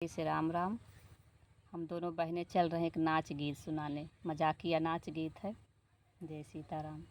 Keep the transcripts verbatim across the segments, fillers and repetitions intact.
से राम राम। हम दोनों बहनें चल रहे हैं एक नाच गीत सुनाने, मजाकिया नाच गीत है। जय सीताराम।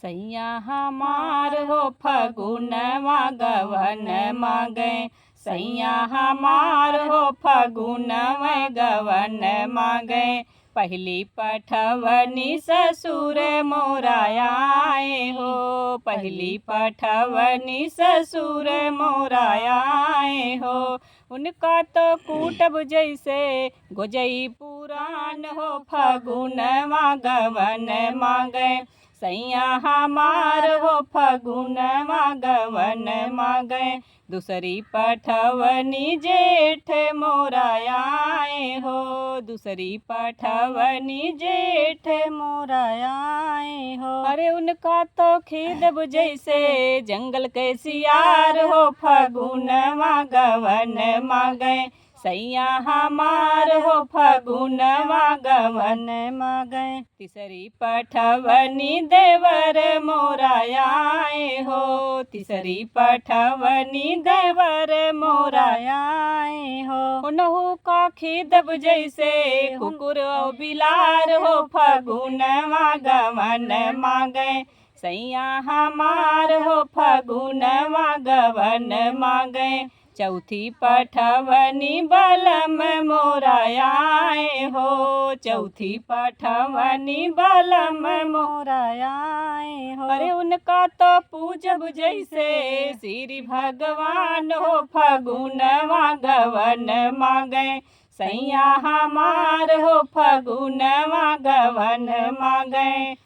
सैया हमार हो फगुनवा गवन मांगे, सैया हमार हो फगुनवा गवन मांगे। पहली पठवनी ससुर मोरा आए हो, पहली पठवनी ससुर मोरा आए हो। उनका तो कूटब जैसे गोजई पुरान हो, फगुनवा गवन मांगे। सैया हमार हो फगुनवा गवन मांगे। दूसरी पठवनी जेठ मोरा आए हो, दूसरी पठवनी जेठ मोरा आए हो। अरे उनका तो खेदब जैसे जंगल के सियार हो, फगुनवा गवन मांगे। सैया हमार हो फगुनवा गवन मांगे। तीसरी पठवनी देवर मोरा आए हो, तीसरी पठवनी देवर मोरा आए हो। उनहु का खेदब जैसे कुकुर और बिलार हो, फगुनवा गवन मांगे। सैया हमार हो फगुनवा गवन मांगे। चौथी पठवनी बलम मोरा आए हो, चौथी पठवनी बलम मोरा आए हो। अरे उनका तो पूजब जैसे श्री भगवान हो, फगुनवा गवन मांगे। सैया हमार हो फगुनवा गवन मांगे।